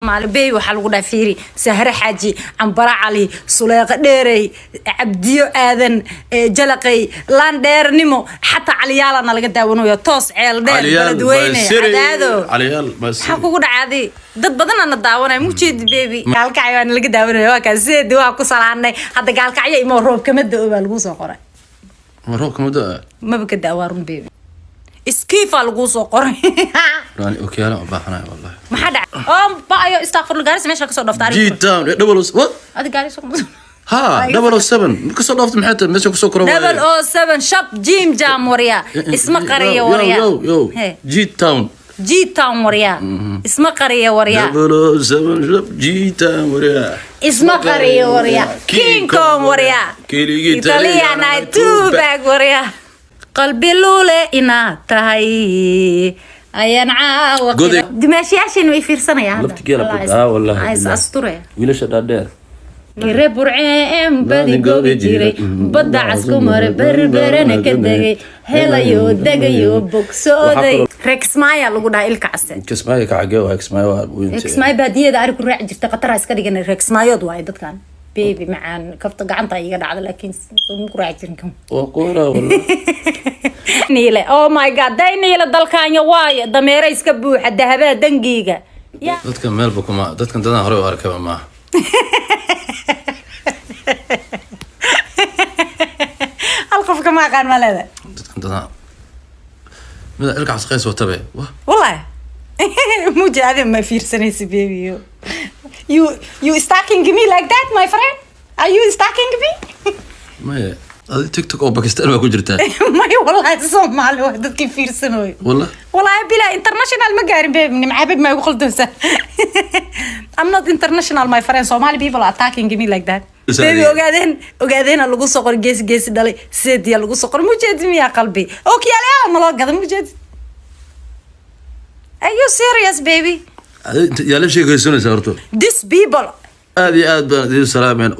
Maalibey waxaa lagu dhaha, fiiri, Sahre Xaaji, Cambara Cali, Suleeqa Dheerey, Cabdiyo Aadan, Jalaqey, Laandheernimo, xataa Caliyaalana laga daawanayo, toos Ceel Dheer, Beledweyne, Cadaado. Caliyaal. Maxaa kugu dhacaaday? Dad badanana daawanaya, mujeedi baby. Gaalkacyo waana laga daawanaya. Waa kaa sideedi, waa ku salaanay. Hadda Gaalkacyo imo, roob kama da'o baa lagu soo qoray. Roobka muddo. Maba ka da, waa run baby. Iskiifaa laguu soo qoray. Rani okyaalo u baahanaya wallahi. Maxaa dhacay? Oo ba-ayo, istakfurla, Gaarisa meesha kasoo dhafta. G town double o what? Adi Gaarisa. Ha, 007 marka soo dhaafto, maxay tahay meesha kusoo koro? 007 shab jim jam warya, isma qariyo warya. Yo yo. He. G town. G town warya, isma qariyo warya. 007 shab G town warya. Isma qariyo warya, King Kong warya. Keligii. Italiana two bag warya, qalbi luule inaad tahay ayaan caawa. Dimaashiyaasheena way fiirsanayaan hadda. Laftigeela budaa wallahi. Is asturaya. Wiilasha dhaadheer. Gare Burceen badi gobi jiray, badda casku mare, Berberena ka degay, helayo degayo bogsooday. Reer Kismaayaa lagu dhahaa, ilka case. Kismaayo ka xagee waa? Kismaayo waa weynte. Kismaayo baadiyada ari ku raaci jirta, khatara iska dhigan. Reer Kismaayood waaye dadkan baby macaan. Kafta gacanta iga dhacda, laakiin soo ku raaci jirin kan. Waa qoora wallahi. Niile, oh my God, day niile dalkaanya waaye, dameere iska buuxa, dahabaa dangiiga ya. Dadkan meelba kuma, dadkan dadaan hore u arkaba maaha. Hal qof kama aqaan ma leedahay? Dadkan dadaan mida ilka casqays watabe wah. Wallahi muja, adi ma fiirsanaysa baby. You stalking me like that, my friend? Are you stalking me? Maya, adi TikTok oo Bakistan baa ku jirtaa. May, wallahi Soomaali waa dadkii fiirsanayo. Wallah. Wallahi bila international ma gaarin baby. Nimcaabib ma igu khaldonsa? I'm not international, my friend. Somali people are attacking me like that, baby. Ogaadeen, ogaadeena lagu soo qoray, geesi geesi dhalay, seediya lagu soo qoray. Mujeedi miyaa qalbi okyaalayaala naloo gada mujeedi? Are you serious, baby? Adi yaa la sheekaysanaysaa horta? This people. Aad iyo aad baan idin salaameen.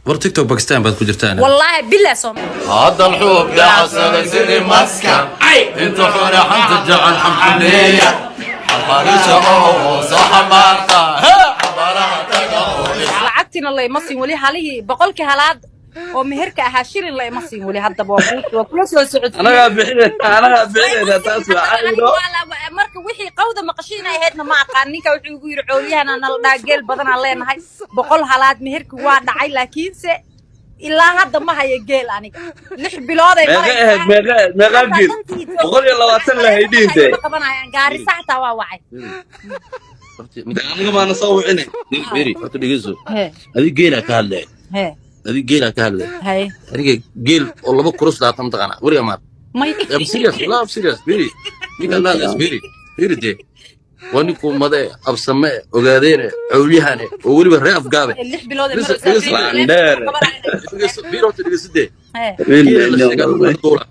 War TikTok Bakistan baad ku jirtaan. Wallahi billah Soomaali. Haddan xuub dhacsaday sidii maska, inta xune xanta jecel xamxuneeya, xalxalisa oo soo xamaarta xabaaraha taga oo. Lacagtiina layma siin weli, halihii 100-kii halaad oo meherka ahaa shilin layma siin weli. Haddaba waa kula soo socodsiiyey. Anagaa bixinayna, anagaa bixinayna, taas waa cayno. Marka wixii qawda maqashiina ahaydna ma aqaan. Ninka wuxuu igu yidhi coolyahana nala dhaa, geel badanaan leenahay, 100 halaad meherki waa dhacay, laakiinse ilaa hadda ma hayo geel aniga. 6 bilooday. Meeqa ahayd? Meeqa, meeqa geel? 120 la haydhiinte. Ma qabanayaan. Gaarisa xataa waa wacay. Aniga maana soo wicine. Beri horta dhegeyso. Adi geelaa ka hadlay. Adi geelaa ka hadlay. Aniga geel oo laba kurus dhaata mataqaana weliga maar. May. I'm serious, wallah, I'm serious. Beri ninka la beri beri de waa ninku made absame ogaadeene cawliyahane oo weliba reer Afgaabe. 6 bilood. Listen, listen. Landheer. Beri horta dhegeyso de, geela la sheegaa duula.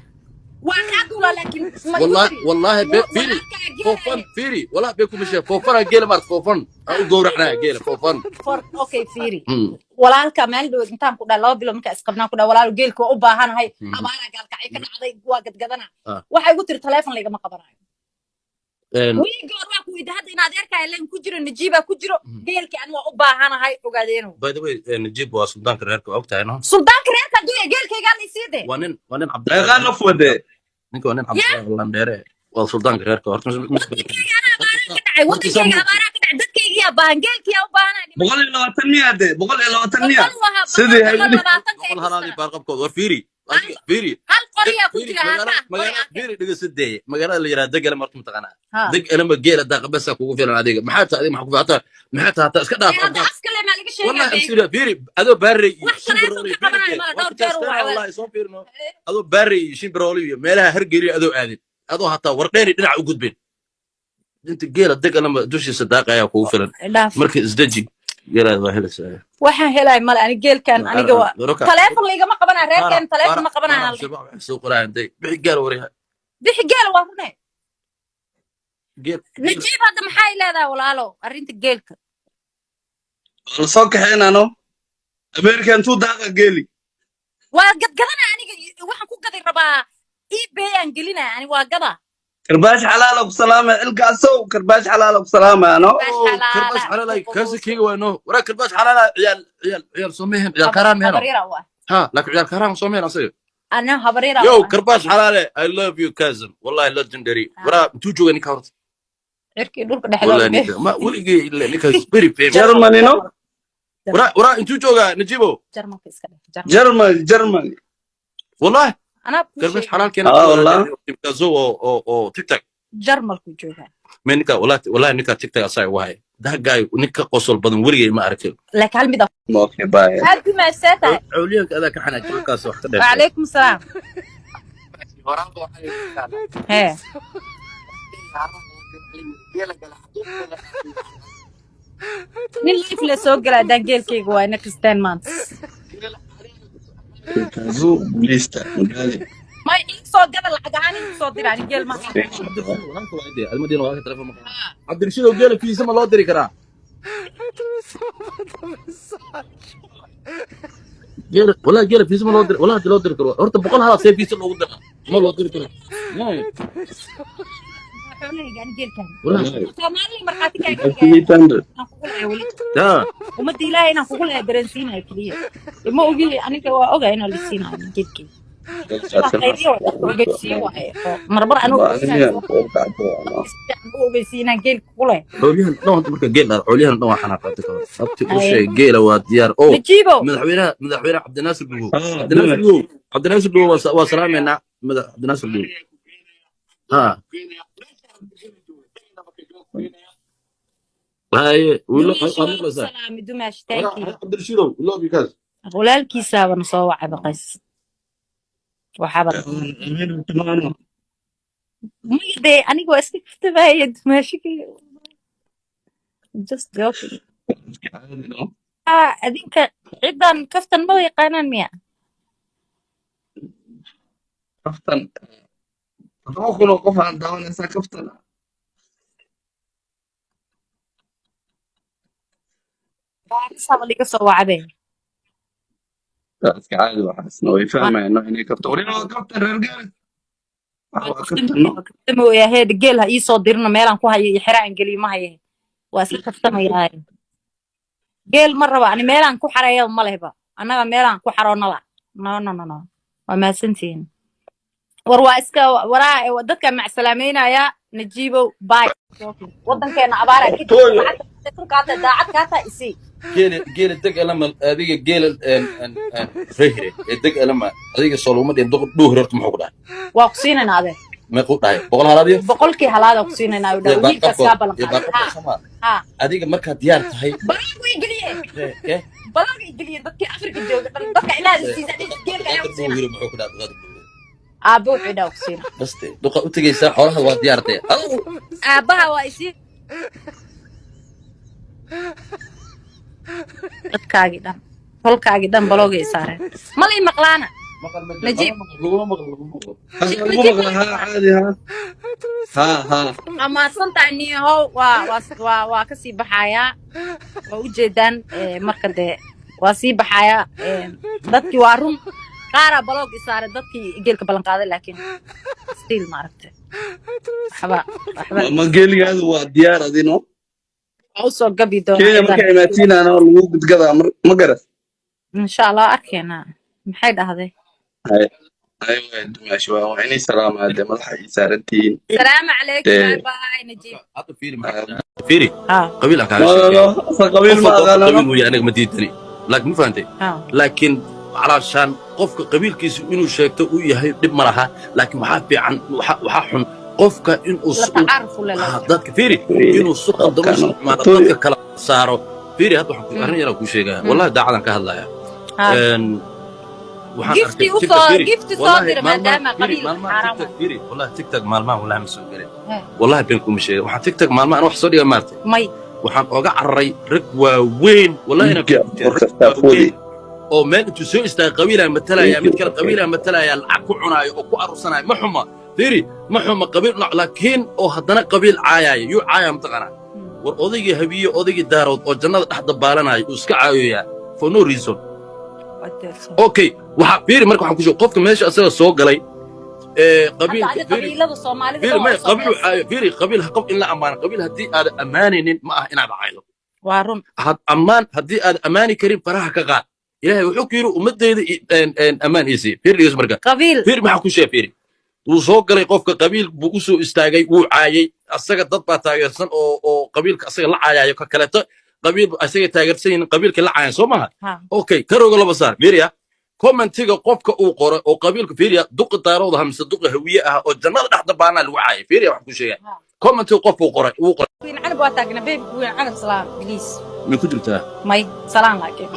Waa kaa duulaa, laakiin ma igu والله tiri. والله فيري foofan fiiri, wallah bee kuma sheeg, foofana geela maart, foofan aan u gowracnaa geela foofan. Okay, fiiri walaalka, maalin dhaweed intaan ku dhaha, 2 bilood markaa isqabnaan ku dhaha, walaalo geelka waa u baahanahay, abaaraa gaalkacyo ka dhacday, waa gadgadana. Waxay igu tiri taleefon laygama qabanayo. Wiigoor waa ku weydi hadda in adeerkaa leen ku jiro, Najiibaa ku jiro, geelkii ani waa u baahanahay, ogaadeeno. By the way, Najib waa suldaanka reerka, waa ogtahay no? Suldaanka reerka adduunya, geelkaygaa la isii de. Waa nin Meeqaa Cabdillah naf wade? Ninka waa nin Cabdillah Landheere, waa suldaanka reerka horta. Wadankayga anaa abaaraa ka dhacay, wadankayga abaaraa ka dhacay, dadkaygiyaa baahan, geelkiyaa u baahanay. 120 miya de? 120 miya? 100 wahaa. Sidii 100 haydhi. 120-ka. 100 halaadii baarqabkooda. War fiiri, adiga fiiri. Hal qoriyaa ku Fiiri, jira magaala halkaa qori. Magaala Ake. Fiiri, dhegeysadee, magaalada la yiraahdo Degele marta mataqaanaa? Ha. Deg elema geela daaqabasa kugu filan. Adiga maxaa tahay? Adiga maxaa ku filan? Maxaa tahay? Hataa iska dhaaf. Hadda afka le maa laga sheegaa? والله Baby. أمسيرة فيري adoo baarey iyo Wax taleefon shimbirooli ka qabanayo fiiri mala, waa dhowr jeer uu ku wacay. Wallahi soo fiirno, adoo baarey iyo shimbirooli iyo meelaha hargeliyo adoo aadin, adoo hataa wardheeri dhinac u gudbin, inta geela deg alama dushiisa daaqayaa kugu filan. Dhaaf. Marka isdeji, geelaad waa helaysaa. Waxaan helay male ani geelkan, aniga waa taleefon laygama qabanaya, reerkeen taleefon ma qabanaya. Soo qoraayan day, bixi geel waryaha. Bixi geela, waa rune. Geel. Najiib, hadda maxay leedahay walaalo arrinta geelka? Waa la soo kaxeynano America intuu daaqa geeli. Waa gadgadana aniga, waxaan ku gaday rabaa, eBay aan gelinaya ani, waa gada. Karbaash xalaala ku salaamay ilkaasow, karbaash xalaala ku salaamaano. Karbaash xalaala kaasi keyga waa no. Waraa karbaash xalaala, ciyaal ciyaal ciyaal soo mehen, ciyaal karaan meheno. Habaryara u ah. Ha, laakiin ciyaal karaan soo mehen asaga. Ana habaryara. Yo, karbaash xalaale, I love you, cousin, wallahi legendary. Waraa intuu jooga ninka horta? Cirkii dhulka Wallahi dhexdooda. Ninka ma weligay illa ninka is very famous. Germany no. Waraa, waraa intuu joogaa, Najibo? Jarmalka iska dheh, Jarmal. Germany, Germany. Wallahi Anaa kuu karbaash sheegay. xalaal keena. Ah, wallah. Kazo oo TikTok. Jarmalku joogaa. Me ninka wallahi, wallahi ninka TikTok asaga wahay, that guy ninka qosol badan weligay ma arkin. Laakiin hal mid ah. Okay, bye. Aad ku mahadsan tahay. Cawliyanka adaa ka xanaajin markaas wax ka dheer. Wacalaykum salaam. Hee, nin liif la soo gala haddaan geelkayga waa next 10 months. Kazo guuleysta magaali. May ii soo gada, lacag ahaan ii soo dira, ani geel ma. Cabdirashiid oo geela fiisa ma loo diri karaa? Geela, wallahi geela fiisa ma loo diri, wallahi hadii loo diri karo horta 100 halaad see fiisa loogu diraa? Ma loo diri karo. Xoolahayga ani geelkaan. Wallahi. Soomaaliya markhaati kaaga dhigaya inaan kugu leeyahay weli. Ha. Ummadda Ilaahay inaan kugu leeyahay dareensiinayo keliya. Ma ogi, aniga waa ogaa inaan la siinayo geelkayga. Waa qaybiyo, waa dadka ogeysiiyo waaye oo marmar anuu ogeysiinayo, si fiican u ogeysiiyo inaan geelka kugu leeyahay. Cawliyahan dhan hadda marka geel dhal, cawliyahan dhan waa xanaaqatay ka hor abti u sheeg geela waa diyaar oo Najiibo. Madaxweynaha, madaxweyne Cabdinaasir Dhugow, Cabdinaasir Dhugow, Cabdinaasir Dhugow, waa salaameynaa madax Cabdinaasir Dhugow. Ha haye wiilo. Dumaash. Waad Waa ku maqlaysaa? Salaami dumaash, thank you. Cabdirashiidow, love you guys. Walaalkiisaabana soo wacay baqays waxaaba maya dee aniga waa iska kaftamaya dumaashigii, just joking. Ah, adinka ciddan kaftan ma yaqaanaan miya? Kaftan 7,000 oo qof aan daawanaysaa kaftan. Baarisaaba liga soo wacabe. Iska caadi, waxaasna way fahmayaan inay kaftan. Weli waa kaftan reer Gaaris. Waxa waa kaftan no. Kaftamooya heed, geel ha ii soo dirino, meelaan ku hayo iyo xera aan geliyo ma haye, waa iska kaftamayaa. Geel ma raba ani, meelaan ku xareeya ma lehba, annaga meelaan ku xaroonaba. No, no, no, no, waa mahadsantihiin. War waa iska waraa dadka macsalaameynaya. Najiibow, bye. Wadankeena abaaraa ka jirta. Tooyo. Lacagta tunkaata daacad kaataa isii. Geela, geela deg elama adiga geela rehire ee deg elama adiga soo laguma dhihin dhuuhir horta muxuu ku dhahay? Waa ku siinaynaa adeer. Meequu dhahay? 100 halaad iyo 100-kii halaada ku siinaynaa u iyo dhahay wiilkaas kaa baaqabkood ballan iyo qaaday. baaqabkood Ha. Soomaa Ha. Adiga markaad diyaar tahay. Balaagu igeliye. Eh. Balaagu igeliye dadkii Afrika jooga dhan, dadka ilaah siisa geelka ayaa ku siina. Dhuuhire muxuu ku dhahay? Duqaad dhuuhire. Aabbe wuxuu dhaha ku siina. Baste duqa u tegaysaa, xoolaha waa diyaartay adigu. Aabbaha waa isii dadkaagii dhan, tolkaagii dhan baloogay saareen. Malay maqlaana. Maqal ma jiro. Najiib. Laguma maqlo, laguma maqlo. Hadda Sheekh lagu Najiib. maqla, ha, caadi, ha ha ha. Waa mahadsantahay niyahow, waa kasii baxayaa, waa ujeedaan. Marka dee waa sii baxayaa. Dadkii waa run, qaaraa baloog i saaray dadkii geelka ballan qaaday, laakiin still maaragtay waxba waxba. Ma geeligaadu waa diyaar adino. Waa usoo gabi doonaa Kenya ciddan. Marka imaatiinaana lagu gudgadaa ma garas. Insha Allah arkeenaa maxay dhahday. Hay hay, waa dumaashi, waa inay salaamaa dee madaxa ii saarantihiin. Salaamu calaykum. Dee. Bye bye, Najiib. Hadda fiiri, maxaa fiiri? Ha. Qabiil aan kaaga No no sheekeeyo. No, asa qabiil qof ma walba aqaanano. Qabiil weeye, aniga ma diidani, laakiin ma fahantay? Ha. Laakiin calaashaan qofka qabiilkiisu inuu sheegto uu yahay dhib ma laha, laakiin waxaa fiican waxaa xun qofka inuu la tacaarufu le Ah, dadka fiiri inuu si qaldamo isticmaalo, dadka kala saaro. Fiiri, hadda waxaan arrin yaraan kuu sheegaya, wallahi daacadan ka hadlaya. Ha. Waxaan Gifti arkay u TikTok, soo fiiri, gifti soo wallahi dira maalmahan maadaama fiiri qabiilka maalmahan xaaraan TikTok waay. Fiiri, wallahi TikTok maalmahan wallahi ma soo gelin. Wallahi been kuma sheegay, waxaan TikTok maalmahan wax soo dhiga maartay. May. Waxaan oga cararay rag waaweyn, wallahi inaan Dhiigga ku rag warkastaa waaweyn foodi. oo meel intuu soo istaagay qabiilaa matalaya, mid kale qabiilaa matalaya, lacag ku cunaayo oo ku aruursanaayo. Ma xuma, fiiri, ma xuma qabiil, laakiin oo haddana qabiil caayaayo yuu caaya mataqaanaa? War odaygii Habiye, odaygii Daarood oo jannada dhex dabaalanaayo uu iska caayoyaa for no reason. Okay, waxa fiiri, marka waxaan ku sheegay qofka meesha asaga soo galay Hadda Qabiilka adi fiiri. Qabiilada Soomaalida Fiiri dhan waa maya usoo qabiil heesay. Fiiri, qabiil qof in la ammaano, qabiil haddii aad ammaanaynin ma aha inaad caydo. Waa run. Had ammaan haddii aad ammaani karin, faraha ka qaad. Ilaahay wuxuu ku yidhi ummadeyda ammaan iisii. Fiiri, dhegeyso marka. Qabiil. Fiiri, maxaa ku sheeg? Fiiri, wuu soo galay qofka, qabiil buu u soo istaagay, wuu caayay asaga. Dad baa taageersan oo qabiilka asaga la caayayo, ka kaleeto qabiil asaga taageersan yihiin, qabiilka la caayan, soo maha? Ha. Okay, karowga laba saar. Fiiriya commentiga qofka uu qoray oo qabiilka. Fiiriya, duqi Daarooda mise duqi Hawiye ah oo jannada dhex dabaanaa lagu caayay. Fiiriya, wax ku sheegaya commentiga qofka uu qoray, uu qoray. Queen Canab waa taagna. Baby, Queen Canab, salaam please. May ku jirtaa? May salaan laakiin.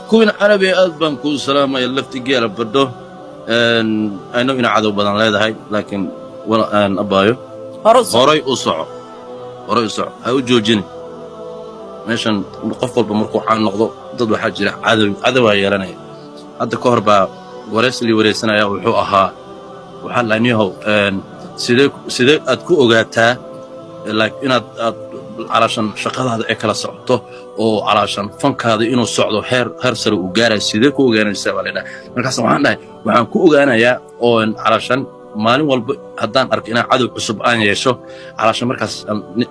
Queen Canabe, aad baan kuu salaamaya. Lafti geela badho ayno ina cadow badan leedahay, laakiin abaayo. Hore u soco. Horay u soco, horay u soco, ha u joojini. Meeshan qof walba markuu caan noqdo, dad waxaa jira cadow, cadowaa yeelanaya. Hadda ka hor baa waraysi lii waraysanaya, wuxuu ahaa, waxaa la niyahow, sidee aad ku ogaataa like inaad aad calaashan shaqadaada ay kala socoto oo calaashan fankaada inuu socdo, heer sare uu gaarayo, sidee ku ogaanaysaa baa la dhahay. Markaas waxaan dhahay, waxaan ku ogaanayaa oon calaashan maalin walba haddaan arko inaan cadow cusub aan yeesho, calaashan markaas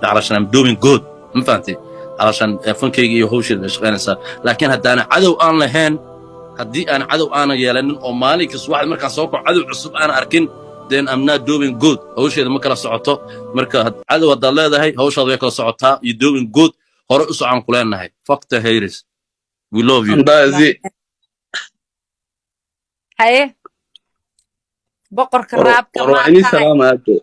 calaashan I'm doing good. Ma fahantay? Calaashan fankayga iyo hawsheeda bay shaqaynaysaa. Laakiin haddaana cadow aan lahayn, haddii aan cadow aanan yeelanin oo maalinka subaxda markaan soo kaco cadow cusub aan arkin, then I'm not doing good, hawsheeda ma kala socoto. Marka cadow haddaad leedahay, hawshaada way kala socotaa, you doing good. Hore u socon ku leenahay. Fuck the haters, we love you. Andazi. Haye, boqorka raabka. War waa Maa inii tahay? Salaamaado.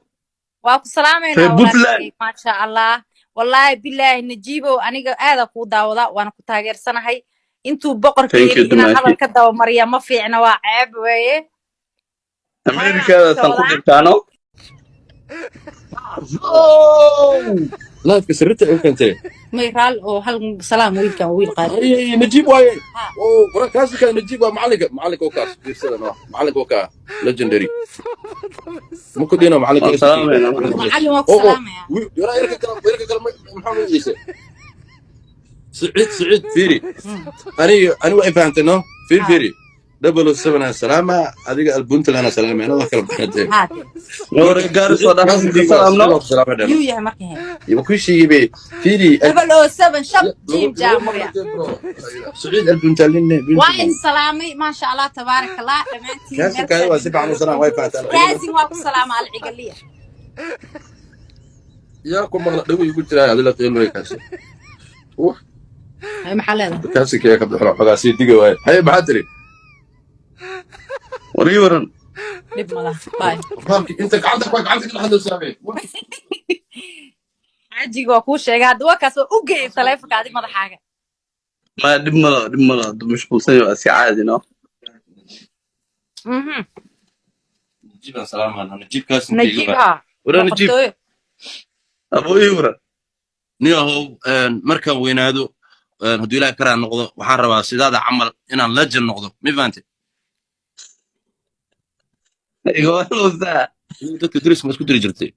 Waa ku salaamaynaa. Reer Puntland. Walaalkay, maasha Allah, wallaahi bilaahi, Najiibow, aniga aadaa kuu daawadaa, waana ku taageersanahay. Intuu boqorka Thank you, yidhi inaan Dumaashi. hadal ka dabamariya ma fiicna, waa ceeb weeye. Ameerikadaasaan ku jirtaano. Live-ka sirrita u keentay. May raal oo hal salaam wiilkan, wiil qaali. Ay, Najiib waaye. Oo wara kaasi ka Najiib waa macalinka oo kaas fiirsada, no, macalinka oo ka legendary ma ku dino macalinka. Waan salaamaynaa. Macallin, waa ku Oo salaamaya. Yara yarka kale maxaa magaciisa? Siciid, Siciid, fiiri, ani waa fahamtay, no? Fiiri. Fiiri, 007 aan salaama, adiga Alpuntland aan salaama, ana wax kala baxnatee. Haade. Noore Gaaris oo dhan ka salaamno. Yuu yahay marka he? Iba ku sheegay, fiiri. 007 shab jiim jaamuriya. Siciid Alpuntland. Waa in salaamay, maasha Allah, tabaaraka Allah, dhammaantiin. Kaasi kaay waa si fiican u salaam, way fahantaan. Kaasin waa ku salaama alcigaliya. Yaa ku maqla dhago igu jiraa adila qiilmay kaasi. Hay, maxaa leedahay? Kaasi kee ka bixiro xogaa sii diga waaye. Haye, maxaa tiri? War ii waran. Dhib ma laha, bye. Qaabki inta gacanta ku gacanta ka dhaxdo saamee. Xaajiga waa kuu sheegay hadda, waa kaas, waa u geeyay taleefonka adi madaxaaga. Ma dhib malo, dhib malo, hadduu mashquulsan yahay waa iska caadi, no. Najiib aan salaamana, Najiib kaasi. Najiib ha. Wala Najiib. Boqortooyo. Abuu, ii waran. Niyahow, markaan weynaado, hadduu Ilaahay karaa noqdo, waxaan rabaa sidaada camal inaan legend noqdo, ma fahantay? Igawalowsaa. Dadka deriska ma isku diri jirtay?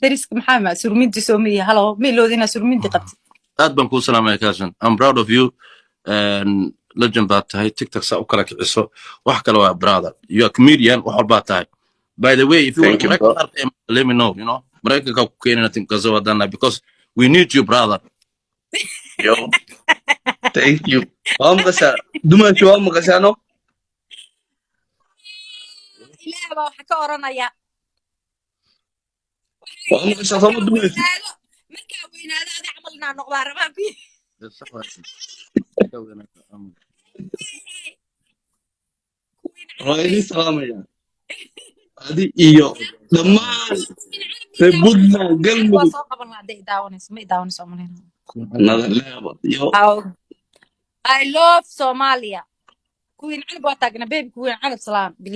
Deriska maxaa ma surminti soo miyi? Halo, ma ilowda inaa surminti qabtid. Aad baan kuu salaamaya kaasan. I'm proud of you. Legend baad tahay. TikTok saa u kala kiciso wax kale waa, brother, you are comedian, wax walbaa tahay. By the way, if you Thank you, bro. want, let me know, you know, Maraykanka ku keenina timkaso wadana, because we need you, brother. Yo, thank you. Waa maqashaa, Dumaashi, waa maqashaa, no? Ilaah baa waxa ka oranaya. Waa maqashaa sooma, Dumaashi? Markaa weynaado adi camal inaa noqdaa rabaa ku. Waa idin salaamaya adi iyo dhammaan reer Puntland. Waa Galmudug. Soo qaban lahaa hadday idaawanayso, ma idaawanayso umalayna. Nadaleeba yo. I love Somalia. Queen Canab waa taagna. Baby, Queen Canab, salaam please.